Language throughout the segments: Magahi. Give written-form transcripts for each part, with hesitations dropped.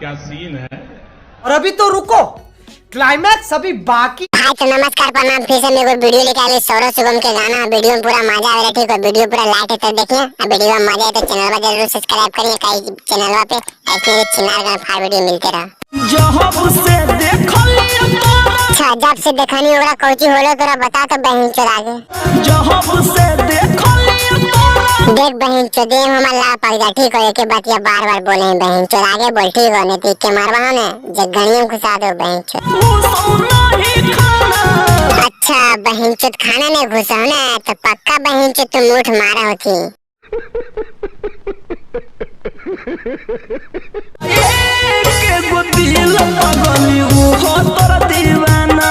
क्या सीन है। और अभी तो रुको, क्लाइमैक्स अभी बाकी। भाई तो नमस्कार प्रणाम, फिर से मेरे को वीडियो लेके आए सौरभ शुभम के गाना। वीडियो में पूरा मजा आ रहा है, ठीक है। वीडियो पूरा लाइक है तो देखिए, और वीडियो में मजा आए तो चैनल पर जरूर सब्सक्राइब करिए। कई चैनल पे ऐसे चिनार गाना फाड़ वीडियो मिलते रहा। अच्छा जब से देखनी ओकरा कोची होलो तोरा बता तो बहन चोद आगे। देख बहन चोद हमार ला पड़ जा, ठीक हो। एक बात ये बार बार बोले हैं बहन चोद आगे बोल, ठीक हो, नहीं तो के मारवा ने जे गणियम घुसा दो बहन चोद। अच्छा बहन चोद खाना नहीं घुसा ना तो पक्का बहन चोद तुम मुठ मारा होती।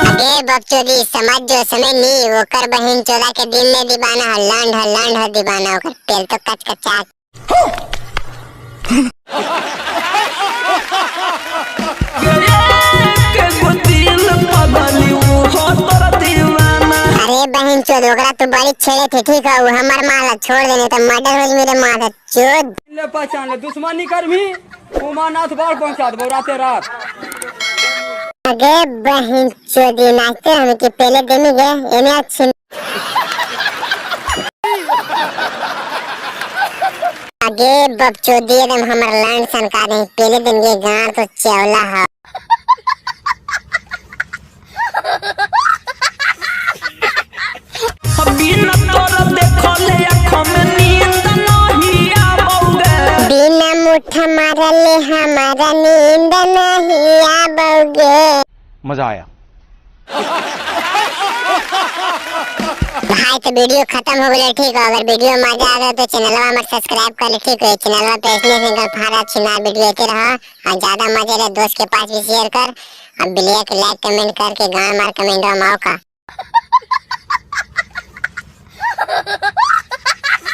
अगे बकचोदी समझ जो समय नी ओकर बहन चोदा के दिल में दीवाना हो लंड हो लंड हो दीवाना ओकर पेल तो कच कचा। अरे बहन चोद ओकरा तू बड़ी छेड़े थे, ठीक हो, हमर माला छोड़ देने तो मर्डर हो मेरे माथा चोद। ले पहचान ले, दुश्मनी करमी उमानाथ बाढ़ पहुंचा देबो राते रात। अगे बहन चोदी नाचते हम कि पहले देनी गे एने अच्छी। अगे बकचोदी एकदम हमर लैंड सनका दे पहले दिन के गांड तो चौला है। बिना मुठा मारले हमारा नींद नहीं आबोगे। मजा आया भाई तो वीडियो खत्म हो गया, ठीक हो। अगर वीडियो मजा आ गया तो चैनल हमारे सब्सक्राइब कर ले, ठीक है। चैनल पे ऐसने सिंगल फाड़ा छिना वीडियो आते रहा और ज्यादा मजा ले दोस्त के पास भी शेयर कर और बिलिया के लाइक कमेंट करके गांव मार कमेंट माओ का।